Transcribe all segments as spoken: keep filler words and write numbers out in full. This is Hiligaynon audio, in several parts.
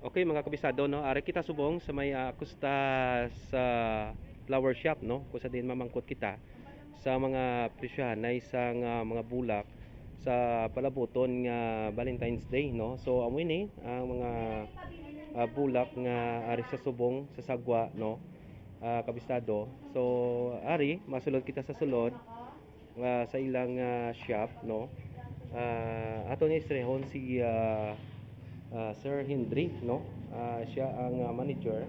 Okay, mga kabisado, no? Ari kita subong sa may, ah, Acosta sa flower shop, no? Kung sa din mamangkot kita sa mga presyohanay sang, ah, mga bulak sa palabuton nga Valentine's Day, no? So, amo ini ang mga, ah, bulak nga ari sa subong sa sagwa, no? Ah, kabisado. So, ari, masulod kita sa sulod, ah, sa ilang, ah, shop, no? Ah, ato ni istrehon si, ah, ah, Sir Henry, no? Ah, siya ang, ah, manager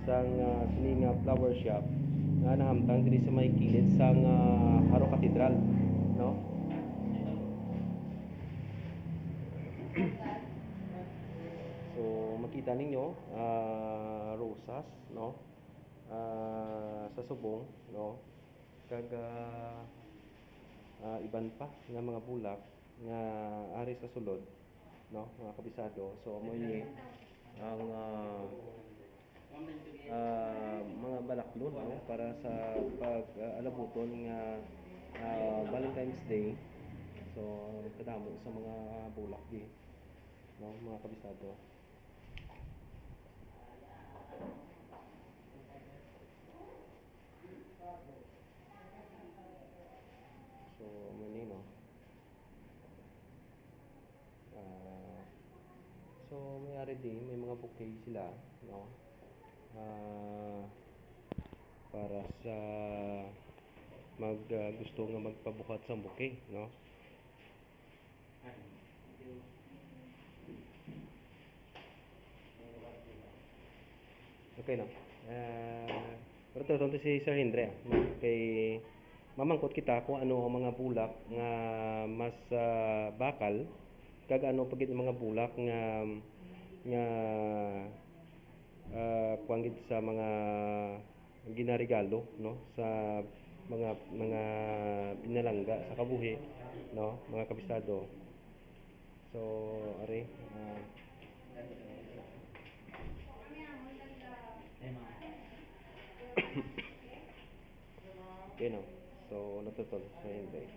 sang, ah, sini nga flower shop nga nahamtang diri sa may kilid sang, ah, Jaro Cathedral, no? So, makita ninyo, ah, rosas, no? Ah, sa subong, no? Kag, ah, ah, iban pa nga mga bulak nga ari sa sulod, no, mga kabisado. So, amo ini ang, ah, ah, mga balaklon, no, para sa pag, ah, alabuton nga, ah, Valentine's Day. So, kadamo sa mga bulak di, no, mga kabisado. So, mani, no? Ah, so, may ari di, may mga bouquet sila, no? Ah, para sa mag, ah, gusto nga magpabuhat sa bouquet, no? Okay, no? Ah, pero to, to si Sir Hindre, ah, no? Kay mamangkot kita kung ano ang mga bulak nga mas, ah, bakal, kag ano pa gid ang mga bulak nga, nga, ah, kuwan gid sa mga ginaregalo, no, sa mga, mga pinalangga sa kabuhi, no, mga kabisado. So, ari, ah, okay, no? So, natutol sa Hindre.